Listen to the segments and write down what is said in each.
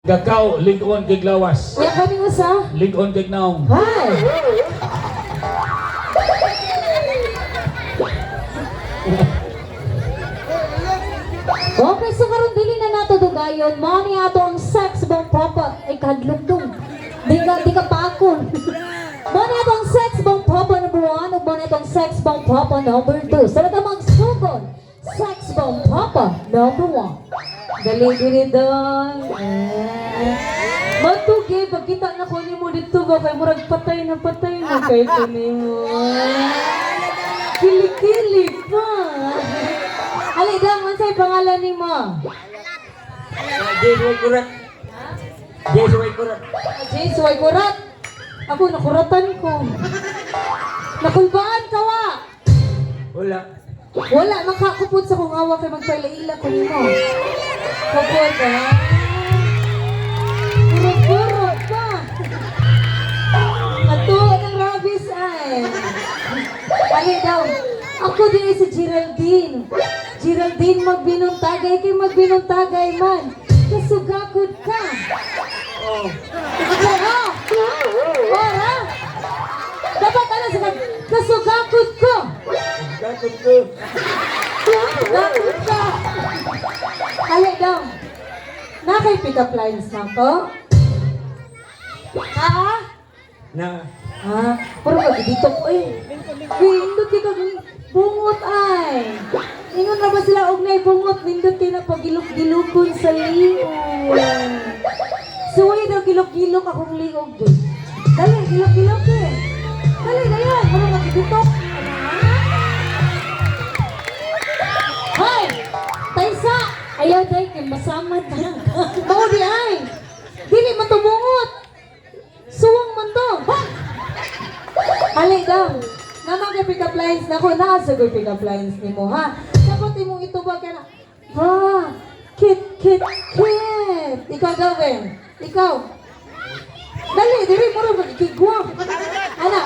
Kakao, lingon kay lawas. Uya ka ning usa? Lingon kay naong. Hi! Okay, so karon dili na nato dugayon. Mao ni ato ang sex bomb papa. Ay, kahadlok dong. Di ka paakon. Mao ni ato ang sex bomb papa number 1 ug mao ni ato ang sex bomb papa number 2. Sa so, magsugod, sex bomb papa number 1. Dali diri dong. Eh. Matugi, pagkita na ko nimo dito ba kay murag patay na kay ko nimo. Kilikili pa. Ali dang, unsay pangalan nimo? Jay Kurat. Jay Kurat. James way kurat. Ako nakuratan ko. Nakulbaan ka wa. Wala. Wala makakupot sa kong awa kay magpaila-ila ko nimo. Kupot ha. Puro-puro pa. Ato ng rabis ay. Ali daw. Ako din ay si Geraldine. Geraldine magbinuntagay kay magbinuntagay man. Kasugakod ka. Oh. Oo. Ora. Dapat ano sa kasugakod ko. Gakot ko. Gakod ka. Ali daw. Nakay pick up lines na ko? Ha? Na. Ha? Puro ka dito ko eh. Nindot kay kag bungot ay. Ingon na ba sila og nay bungot nindot kay na pagilok-gilokon sa liog. Suway daw gilok-gilok akong liog doon. Dali, gilok-gilok eh. Dali, dayan. Puro magibitok. Hoy! Taysa! Ayaw day, kay masamad na. Mao di ay. Dili man to bungot. Suwang man to. Ha! Ali daw. Naman kay pick up lines na ko. Naa sa pick up lines nimo ha. Dapat imong itubag ka na. Ba! Kit, kit, kit. Ikaw daw, Ben. Ikaw. Dali, dili mo rin magkigwa. Ana.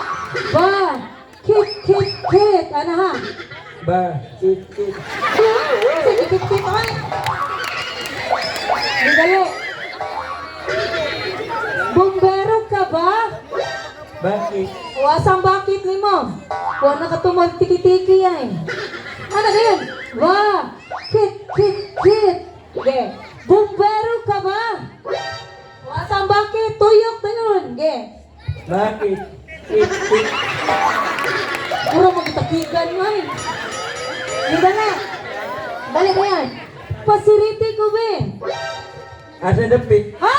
Ba! Kit, kit, kit. Ana ha. Ba. Kit kit. Sige, kit, kit. Ay! Di dali. Bumbero ka ba? Bakit? Wasang bakit ni mo? Wa na ka tiki-tiki ay. Ano din? Wa! Kit, kit, kit! Ge. Bumbero ka ba? Wasang bakit? Tuyok na yun. Ge. Bakit? Kit kit. Puro magtakigan mo ay. Di ba na? Balik na yan. Pasiriti ko be. Asa dapit? Ha!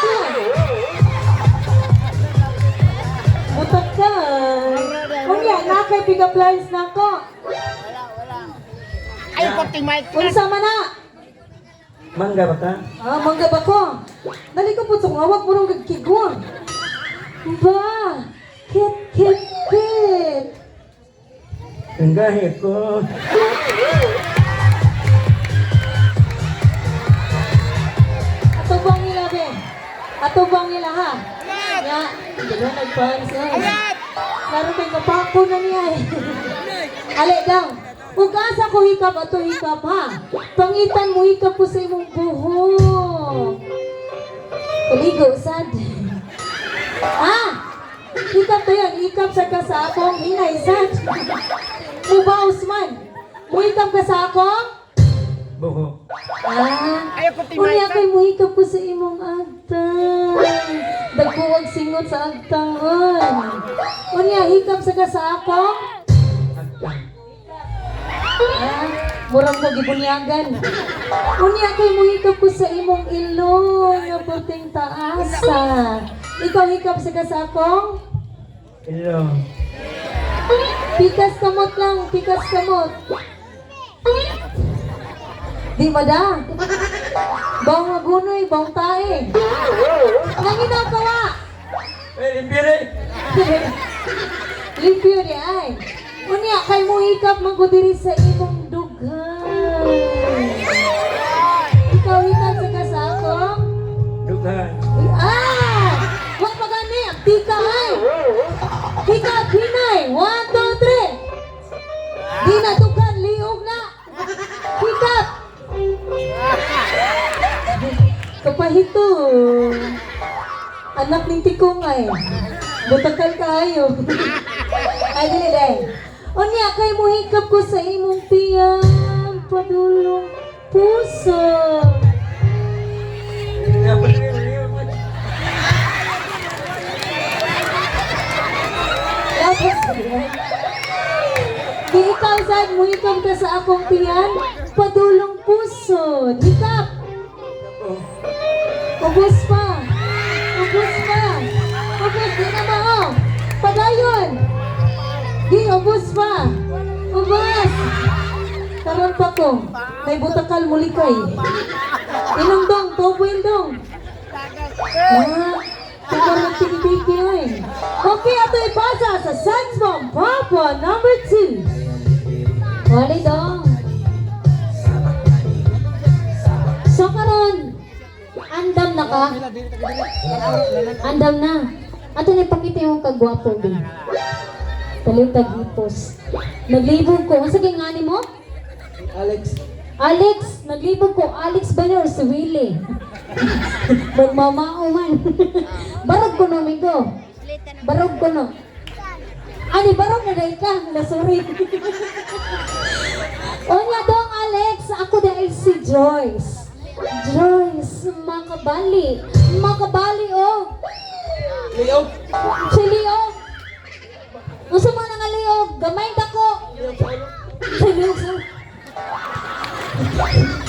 Butak ka. Unya, nakay pick up lines na ako. Ay, konting mic. Unsa man na? Mangga ba ka? Ah, mangga ba ko? Dali ko po sa kung awag mo nung gagkigwa. Ba! Kit, kit, kit! Tanggahe ko. Ato bang nila, be? Ato bang nila, ha? Ya, hindi na nagpans, eh. Laro kay kapako na niya, eh. Ale daw. Ug asa ko hikap ato hikap, ha? Pangitan mo hikap ko sa imong buhok. Paligo, sad. Ah! Hikap to yan. Hikap sa ka sa akong hinay, sad. Mubaos man. Muhikap ka sa akong? Buho. Ah, Ayaw ko unya kay muhikap ko sa imong agtang. Dagkuwag singot sa agtangon. Unya hikap sa ka sa akong? Agtang. Ah, murag mo gibunyagan. Unya kay muhikap ko sa imong ilong nga puting taasa. Ikaw hikap sa ka sa akong? Ilong. Pikas kamot lang, pikas kamot. Di mada. Bawang agunoy, bawang tae. Nanginaw ka wa. Eh, limpire. Limpyo di ay. Unya kay mo hikap man ko diri sa imong dughan. Ikaw hikap sa ka sa akong? Dughan. Uy, ah! Wa pa gani, ang tika ay. Hikap hinay. 1, 2, 3. Di na dughan, liog na. Hikap. Kapahito. Anak ning tikong ay. Butakal kaayo. Ay, dili day. Unya kay muhikap ko sa imong tiyan, padulong puso. Tapos, di ikaw sad, muhikap ka sa akong tiyan, padulong puso. Hikap! Ubus pa! Ubus pa! Ubus, di na mao! Padayon! Di, ubus pa! Ubus! Karon pa ko, may butakal mulikay. Inom dong, tobuin dong. Ah, ikaw lang tiki-tiki ay. Okay, ato ipasa sa Sex Bomb Papa number 2. Wali dong. So karon, andam na ka? Andam na. Ato na ipakita yung kagwapo, be. Taliw tagipos. Naglibog ko. Ang sige nga ni mo? Alex. Alex, naglibog ko. Alex ba niya or si Willie? Magmamao man. Barog ko no, migo. Barog ko no. Ani, barog na dahil ka. Nasuri. Onya dong, Alex. Ako dahil si Joyce. Joyce, makabali. Makabali, oh. Liog. Si Liog. Unsa man nga Liog? Gamay dako. Si Liog sa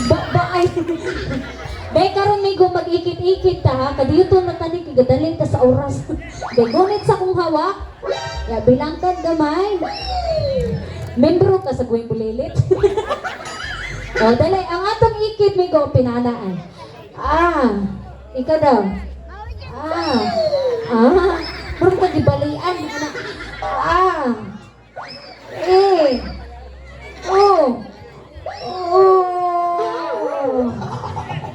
Ba ba ay. Day karon migo mag-ikit-ikit ta ha, kadiyot na tani kay gadaling ta sa oras. Day gunit sa kong hawak. Ya bilangkan gamay. Membro ka sa Gweng Bulilit. O, dali, ang atong ikit migo pinanaan. Ah, ikaw daw. Ah. Ah. Puro ka gibalian anak. Ah. Eh. Oh. Oh.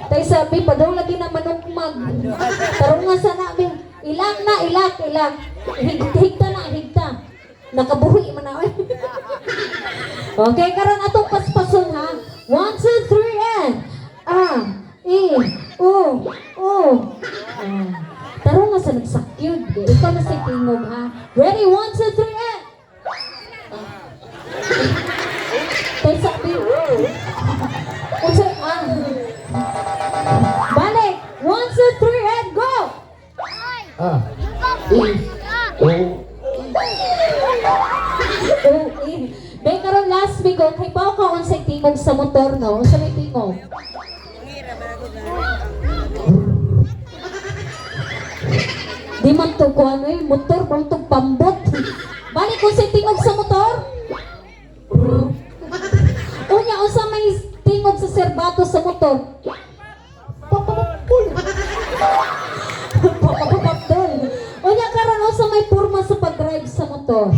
Tay sabi pa daw lagi na manukmag. Tarong nga sana abi. Ilak na, ilak, ilak. Higta na, higta. Nakabuhi man na. Oy. Okay, karon atong paspason ha. One, two, three, and A, E, U, U. Ah. Tarong nga sa nagsakyod. Ikaw na sa tingog ha. Ready, one, two, three, and Tay sabi. Unsa ah. Balik. One, two, three, and go! A. E. O. Oh, eh. Day karon last week oh, kay pao ka unsay tingog sa motor no? Unsa may tingog? Di man to kuan eh, motor man to pambot. Balik unsay tingog sa motor? Unya unsa may tingog sa serbato sa motor? Papapapul. Papapapul. Unya karon unsa may porma sa pag-drive sa motor?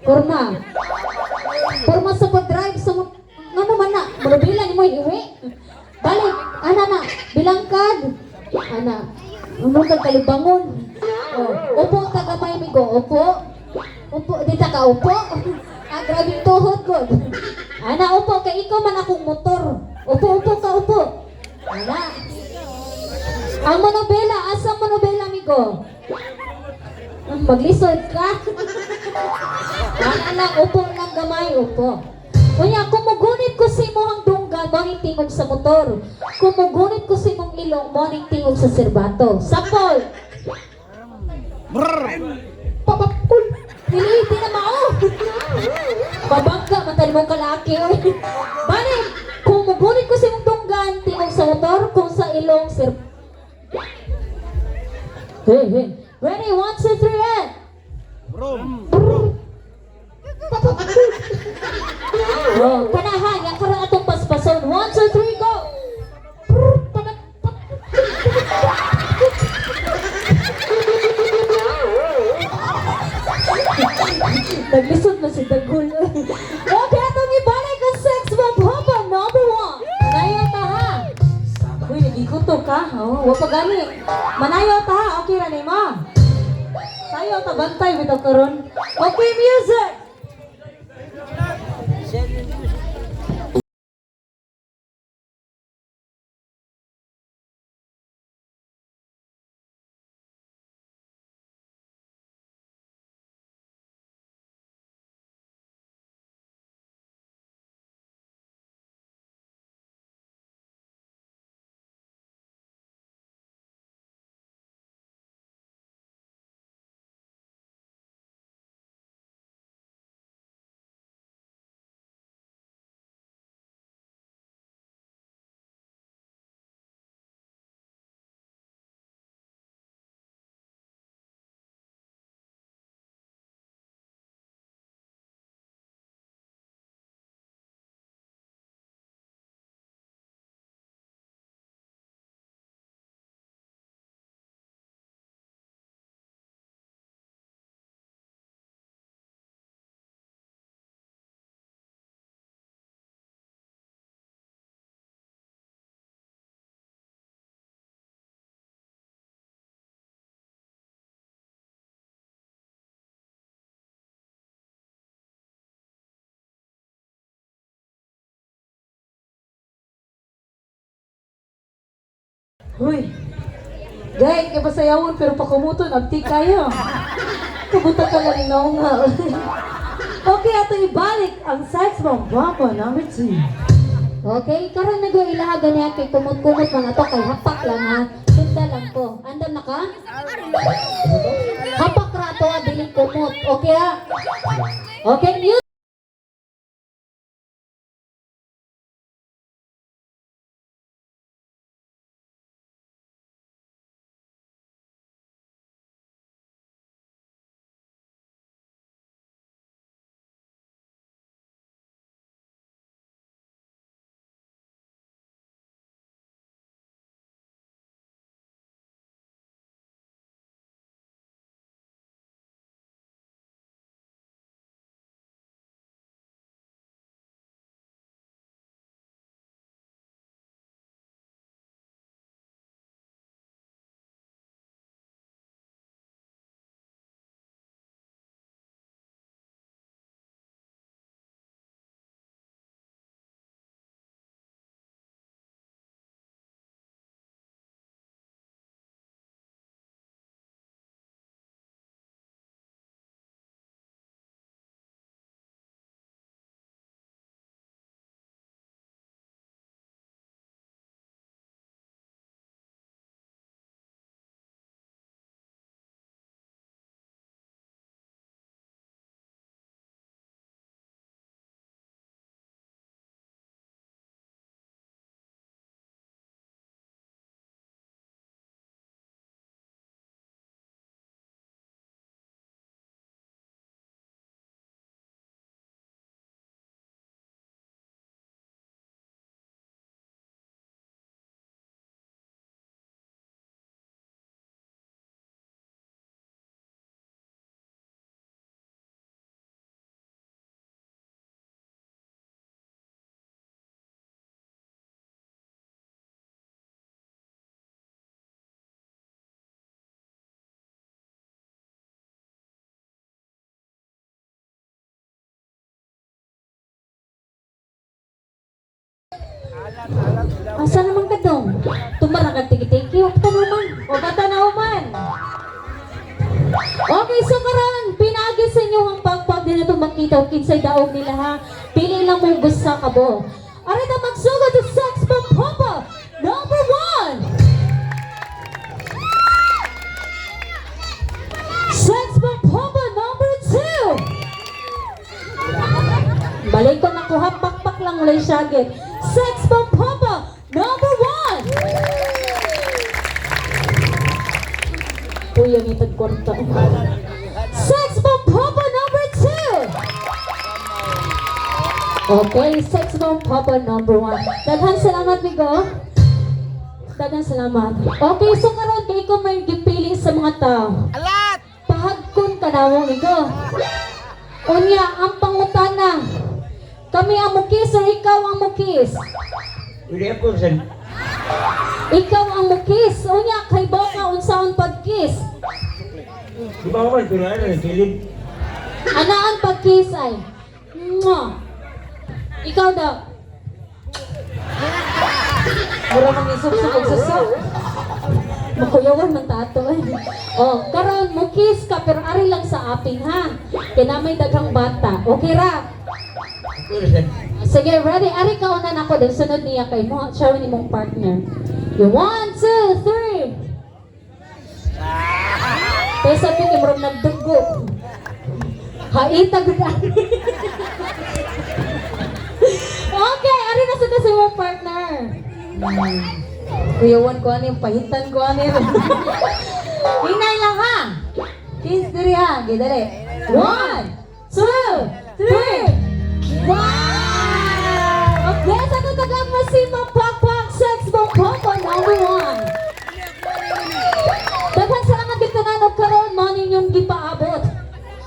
Porma. Porma sa pag-drive sa motor. Ngano man na? Marubila ni mo iwi. Balik, ana na, bilangkad. Ana, mo kag kalibangon. Oh, upo ta gamay migo, upo. Upo, di ta ka upo. Ah, grabe tuhod ko. Ana, upo kay ikaw man akong motor. Upo, upo ka, upo. Ana. Ang monobela, asa ang monobela, migo? Maglisod ka. Ana lang, upo lang gamay, upo. Unya, kumugunit ko sa imong dunggan, mo ning tingog sa motor. Kumugunit ko sa imong ilong, mo ning tingog sa serbato. Sapol! Papapul! Dili, di na mao! Babangga, matan mong kalaki. Oy. Balik! Kumugunit ko sa imong dunggan, tingog sa motor, kung sa ilong, sir... Hey, hey. Ready, one, two, three, and... Brum! Oh, kanahan, yang karon atong paspason. One, two, three, go! Naglisod na si Dagul. Okay, atong ibalik ang sex bomb hopa number 1. Manayo ta ha. Uy, nagikuto ka. Oh, wa pa gani. Manayo ta ha. Okay ra nimo. Sayo ta bantay bitaw karon. Okay, music. Uy. Gay, kay pasayawon pero pakumuton abti kayo. Kabuta ka lang nga. Okay, ato ibalik ang Sex Bomb Bomba number 2. Okay, karon na gyud ilaha ganiya kay kumot-kumot man ato kay hapak lang ha. Sunda lang ko. Andam na ka? Hapak ra to ah, dili kumot. Okay ha? Okay, music. Asa naman ka dong? Tumara ka tiki-tiki, wag ka naman. O bata na human. Okay, so karon pinagi sa inyo ang pagpag din na makita og kinsay daog nila ha. Pili lang mo gusto ka bo. Aray ta magsugod sa Sex Bomb Pompa number 1. Sex Bomb Pompa number 2. Balik ko na kuha, pakpak lang ulay syagit. Sex Bomb Pompa number 1. Kuya ng itag kwarta. Sex Bomb Papa number 2! Okay, Sex Bomb Papa number 1. Daghan salamat, Migo. Daghan salamat. Okay, so karon kay ko may gipili sa mga tao. Alat! Pahagkon ka na mo, Migo. Unya, ang pangutana. Kami ang mukis o ikaw ang mukis? Pwede ako sa Ikaw ang mukis. Unya, kay Boka, unsaon pagkis? Di ba ako pero ano, kilid. Anaan pagkiss ay? Mwah. Ikaw daw. Mura mang isok-sok og susok. Makuyawan man tato eh. Oh, karon mo kiss ka pero ari lang sa aping ha. Kay na may daghang bata. Okay ra. Pero sa Sige, ready. Ari ka una nako then sunod niya kay mo. Siya ni mong partner. You 1, 2, 3. Kaya sabi kay murag nagdugo. Haita gud ani. Okay, ari na sa mong partner. Kuyawan ko ani, pahitan ko ani. Hinay lang ha. Kiss diri ha, gidali. 1, 2, 3.